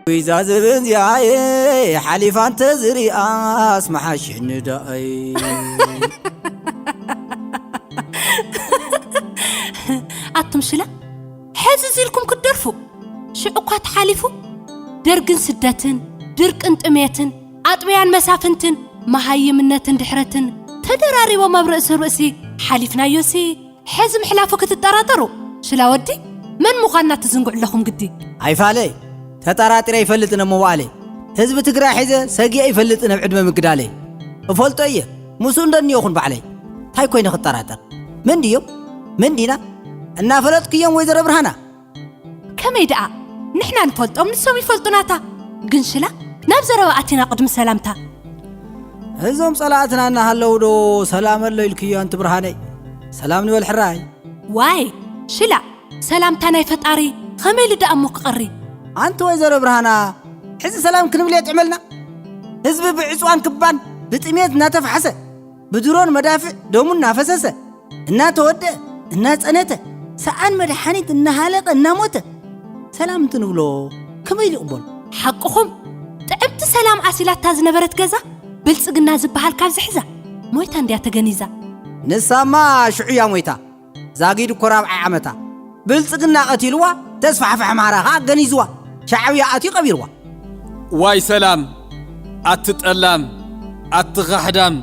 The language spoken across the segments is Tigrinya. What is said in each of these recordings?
ዊዛ ዝብን ዚኣየ ሓሊፋ እንተዝሪኣስ መሓሸኒ ደኣይ። ኣቱም ሽላ፣ ሕዚ እዚ ኢልኩም ክትደርፉ? ሽዑ እኳ ተሓሊፉ፣ ደርግን ስደትን፣ ድርቅን ጥሜትን፣ ኣጥበያን መሳፍንትን፣ መሃይምነትን ድሕረትን ተደራሪቦም ኣብ ርእሲ ርእሲ ሓሊፍናዮሲ፣ ሕዚ ምሕላፉ ክትጠራጠሩ? ሽላ ወዲ፣ መን ምዃንና ትዝንግዑ ኣለኹም ግዲ። ኣይፋለይ፣ ተጠራጢረ ኣይፈልጥን እሞ በዓለይ። ህዝቢ ትግራይ ሒዘ ሰጊአ ኣይፈልጥን ኣብ ዕድመ ምግዳለይ። እፈልጦ እየ፣ ምስኡ እንደኒኦ ኹን ባዕለይ። እንታይ ኮይነ ክጠራጠር? መን ድዮም? መን ዲና? እናፈለጥክዮም ወይዘሮ ብርሃና? ከመይ ደኣ? ንሕና ንፈልጦም ንሶም ይፈልጡናታ። ግን ሽላ፣ ናብ ዘረባ ኣቲና ቅድሚ ሰላምታ። እዞም ጸላእትና እናሃለዉ ዶ ሰላም ኣሎ ኢልክዮ ኣንቲ ብርሃነይ? ሰላም ንበል ሕራይ። ዋይ ሽላ፣ ሰላምታ ናይ ፈጣሪ ኸመይ ኢሉ ደኣ እሞ ክቐሪ? ኣንቲ ወይዘሮ ብርሃና፣ ሕዚ ሰላም ክንብል የጥዕመልና? ህዝቢ ብዕፅዋን ክባን ብጥሜት እናተፋሕሰ፣ ብድሮን መዳፍዕ ደሙ እናፈሰሰ፣ እናተወደአ፣ እናፀነተ፣ ሰኣን መድሓኒት እናሃለቐ እናሞተ ሰላም እንትንብሎ ከመይ ኢሉ ይቕበሎ? ሓቅኹም፣ ጥዕምቲ ሰላም ዓሲላታ ዝነበረት ገዛ ብልፅግና ዝበሃል ካብ ዝሕዛ ሞይታ እንድያ ተገኒዛ። ንሳማ ሽዑ እያ ሞይታ። ዛጊድ እኮ ራብዓይ ዓመታ ብልጽግና ቀቲልዋ፣ ተስፋሕፋሕ ኣምሓራ ኸኣ ገኒዝዋ፣ ሻዕብያ ኣትዩ ቀቢርዋ። ዋይ ሰላም፣ ኣቲ ጠላም፣ ኣቲ ኻሕዳም፣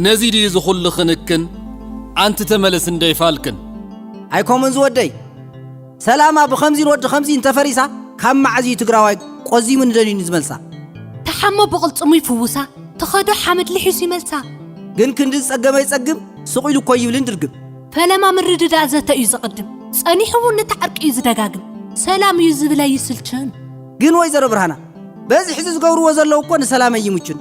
ነዚ ድዩ እዚ ኹሉ ክንክን? ኣንቲ ተመለስ እንዶ ይፋልክን። ኣይኮምን ዝወደይ፣ ሰላማ ብኸምዚን ወዲ ኸምዚ እንተፈሪሳ፣ ካብ መዓዝ እዩ ትግራዋይ ቆዚሙ ንደልዩ ንዝመልሳ? ተሓሞ ብቕልጽሙ ይፍውሳ፣ ተኸዶ ሓመድ ልሒሱ ይመልሳ። ግን ክንዲ ዝጸገመ ይጸግም፣ ስቕ ኢሉ እኮ ይብልን ድርግም። ፈለማ ምርድዳእ ዘተ እዩ ዝቕድም፣ ጸኒሑ እውን ነቲ ዓርቂ እዩ ዝደጋግም። ሰላም እዩ ዝብል ኣይስልችን። ግን ወይዘሮ ብርሃና፣ በዚ ሕዚ ዝገብርዎ ዘለዉ እኮ ንሰላም ኣይምቹን።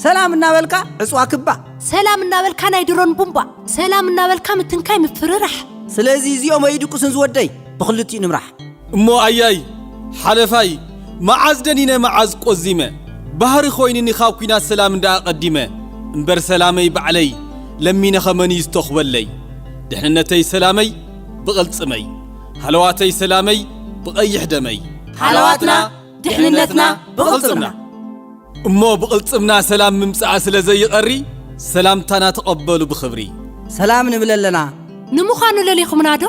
ሰላም እናበልካ ዕጽዋ ክባ። ሰላም እናበልካ ናይ ድሮን ቡምባ። ሰላም እናበልካ ምትንካይ ምፍርራሕ። ስለዚ እዚኦም ኣይድቅሱን ዝወደይ፣ ብኽልቲኡ ንምራሕ። እሞ ኣያይ ሓለፋይ መዓዝ ደኒነ መዓዝ ቆዚመ ባህሪ ኮይንኒ ካብ ኲናት ሰላም እንዳ ኣቐዲመ እምበር ሰላመይ ባዕለይ ለሚነ ኸመንዩ ዝተኹበለይ ድሕንነተይ ሰላመይ ብቕልጽመይ ሃለዋተይ ሰላመይ ብቐይሕ ደመይ ሃለዋትና ድሕንነትና ብቕልጽምና እሞ ብቕልጽምና ሰላም ምምጻኣ ስለ ዘይቐሪ ሰላምታና ተቐበሉ ብኽብሪ ሰላም ንብል ኣለና። ንምዃኑ ለሊኹምና ዶ?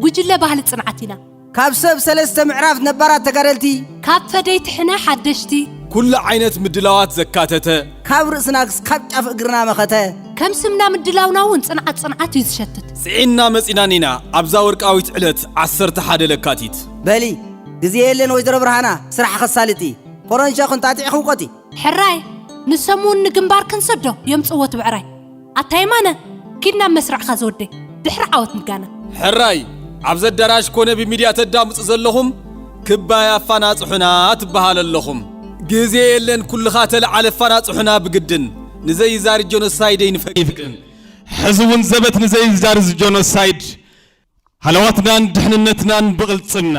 ጉጅለ ባህሊ ጽንዓት ኢና። ካብ ሰብ ሰለስተ ምዕራፍ ነባራት ተጋደልቲ። ካብ ፈደይቲ ሕነ ሓደሽቲ። ኩሉ ዓይነት ምድላዋት ዘካተተ። ካብ ርእስና ክስካብ ጫፍ እግርና መኸተ። ከም ስምና ምድላውና እውን ጽንዓት ጽንዓት እዩ ዝሸትት። ጽዒንና መጺናን ኢና ኣብዛ ወርቃዊት ዕለት ዓሰርተ ሓደ ለካቲት። በሊ ግዜ የለን ወይዘሮ ብርሃና ስራሕ ኸሳልጢ። ኮረንሸ ኹንጣጢዕ ኹንቆጢ። ሕራይ ንሶም እውን ንግንባር ክንሰዶ የምጽዎ ትብዕራይ። ኣታ የማነ፣ ኪድ ናብ መስርዕኻ ዝወደይ፣ ድሕሪ ዓወት ንጋነ። ሕራይ፣ ኣብዚ ኣዳራሽ ኮነ ብሚድያ ተዳምጹ ዘለኹም፣ ክባይ ኣፋናጽሑና ትበሃል ኣለኹም። ግዜ የለን ኩልኻ ተለዓል ኣፋናጽሑና ብግድን፣ ንዘይዛሪ ጆኖሳይድ ኣይንፈቅድን። ሕዚ እውን ዘበት ንዘይዛሪ ጆኖሳይድ፣ ሃለዋትናን ድሕንነትናን ብቕልጽምና።